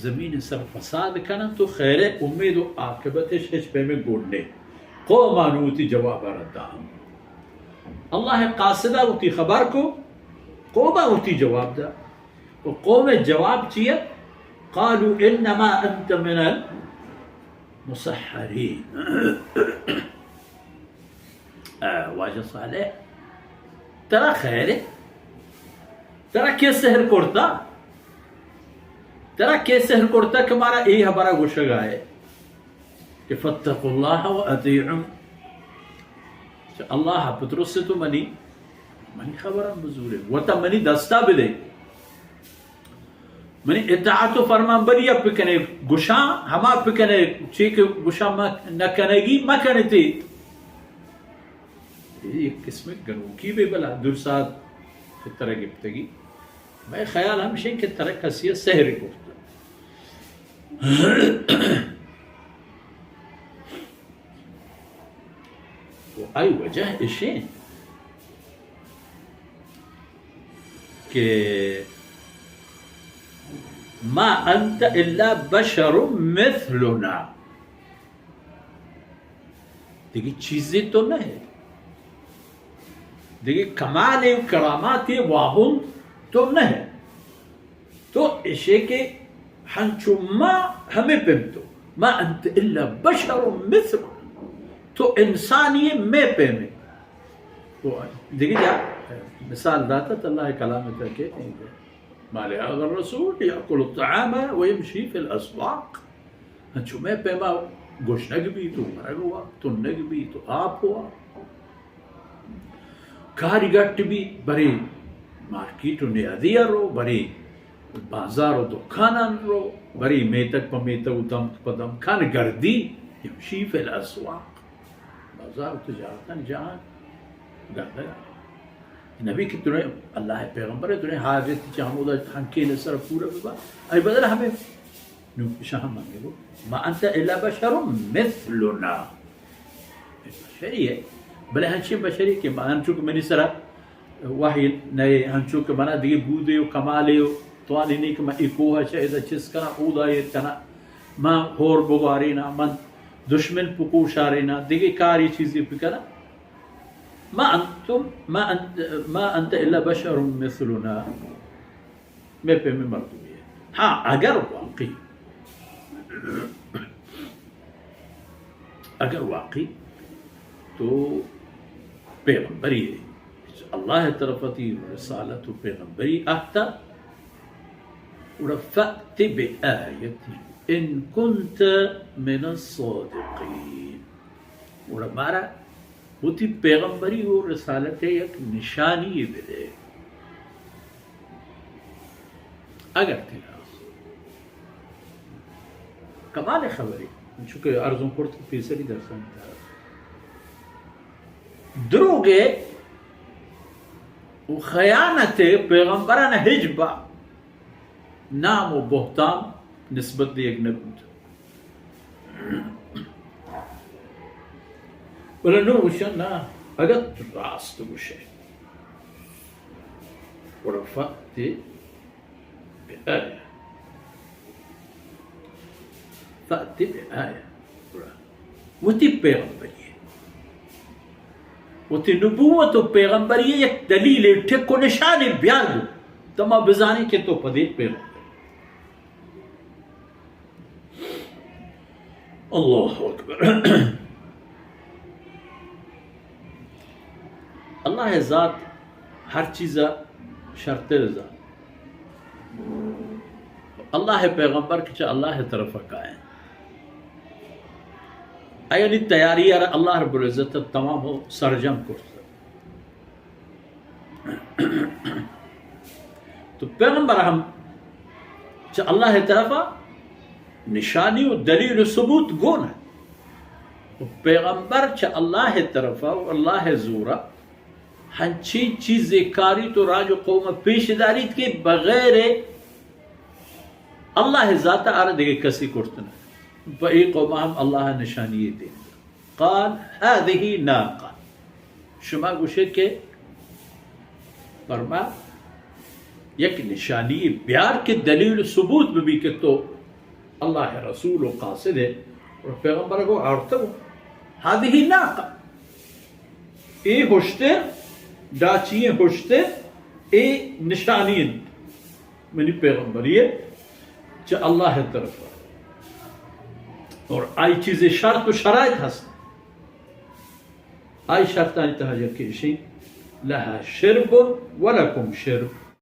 زمین سر فساد کنن تو خیر امید و عاقبتش ہچ پیمیں گون نے۔ قوم آنو وتی جواب رد داں۔ اللہ قاصدہ وتی خبر کو، قوم وتی جواب دا۔ و قوم جواب چیئے؟ قالوا انما انت من المسحرین۔ اے واجہ صالح، ترا خیر ہے؟ ترا کے سحر کرتا؟ ترا کے سحر کرتا کہ مارا اے ہبرا گوشگا ہے کہ فاتقوا اللہ و اطیعون؟ چہ اللہ پترس تو منی، منی خبرم بزورے، وتا منی دستا بدے۔ منی اطاعت و فرمان بری ء بکنے، گشاں ہما بکنے، چی کہ گشاں ما نہ کنگی مکنتی۔ اے یک قسم گنوکی بے بلا درسات کہ ترا گپتگی۔ مئے خیال ہمشیں کہ ترا کسی ء سحر کرت۔ و آئی وجہ اشیں کہ ما انت الا بشر مثلنا، دگہ چیزے تو نہ ہے، دگہ کمالے و کراماتے واہند تو نہ ہے۔ تو اشے کہ ہنچو ما ہمے پیم تو، ما انت الا بشر مثل، تو انسانی مئے پیمے۔ تو دگہ جا مثال داتا تو اللہ کلام تر کہ ما لهذا الرسول يأكل الطعام ويمشي في الأسواق۔ ہنچو مئے پیما گشنگ بیت و مرگ وا، تنگ بیت و آپ وا۔ کاری گٹ بی، برے مارکیٹ و نیادی ء رو، برے بازار و دکانان رو، برے میتگ پہ میتگ و دمک پہ دمکان گردی، یمشی فی الاسواق۔ بازار و تجارتان جہان گردگ۔ نبی کہ ترے اللہ پیغمبر ترے حاجت چہ ہمودا ہنکین سر پورا ببا، ای بدل ہمیں نو شاہ مانگے گو، ما انت الا بشر مثلنا۔ بشری ہے، بلے ہنچیں بشری کہ ما انچو کہ منی سرا وحی نئے، ہنچو کہ منا دیگه بودے و کمالے و توانی نہیں کہ من ای کوہ چہ ادا چس کنا، اودا یہ کنا، من ہور بگوارینا، من دشمن پکوشارینا، دیگه کاری چیزی بکنا۔ ما انتم، ما انت، ما انت الا بشر مثلنا۔ مئے پیمیں مردمے۔ ہاں، اگر واقعی، اگر واقعی تو پیغمبری ہے، اللہ طرف تی رسالت و پیغمبری آتا، گڑا فأت بآیة ان کنت من الصادقین۔ گڑا مارا وتی پیغمبری و رسالت یک نشانی بدے۔ اگر تینا کمال خبری، چونکہ ارزون کرت کہ پیسری درسان دروگے و خیانت پیغمبران ہچ با نام و بہتان نسبت دیگ نہ بوت۔ بلے نوں گوشاں نا، اگاں تو راست گوشے، گڑا فأت بآیة۔ فأت بآیة۔ گڑا وتی پیغمبری، وتی نبوت و پیغمبری یک دلیل ٹک و نشانے بیار گو، تما بزانی کہ تو پدے پیغمبر۔ اللہ اکبر۔ اللہ ذات ہر چیز شرتر ذات۔ اللہ پیغمبر کہ چہ اللہ طرف کائیں، ایانی تیاری ار اللہ رب العزت تمام ہو سرجم کرت۔ تو پیغمبر ہم چہ اللہ طرفا نشانی و دلیل و ثبوت گون ہے۔ و پیغمبر چہ اللہ طرفا و اللہ زورا ہنچین چیزے کاری تو راج و قوم پیش داریت کہ بغیر اللہ ذات آرا دیگه کسی کرت نہ۔ پہ اے قوم ہم اللہ نشانی دے۔ قال هذه ناقة۔ شما گوشے کہ پرما یک نشانی بیار کہ دلیل ثبوت ببی کہ تو اللہ ءِ رسول و قاصد ءَ، و پیغمبر ءَ گو آورتگ، هذه ناقة، اے ہشتر، ڈاچی ئیں ہشتر، اے نشانی انت منی پیغمبری ءِ چہ اللہ ءِ طرف ءَ۔ اور آئی چیزے شرط و شرائط ہست۔ آئی شرطانی تہا یکے اشیں، لها شرب ولکم شرب۔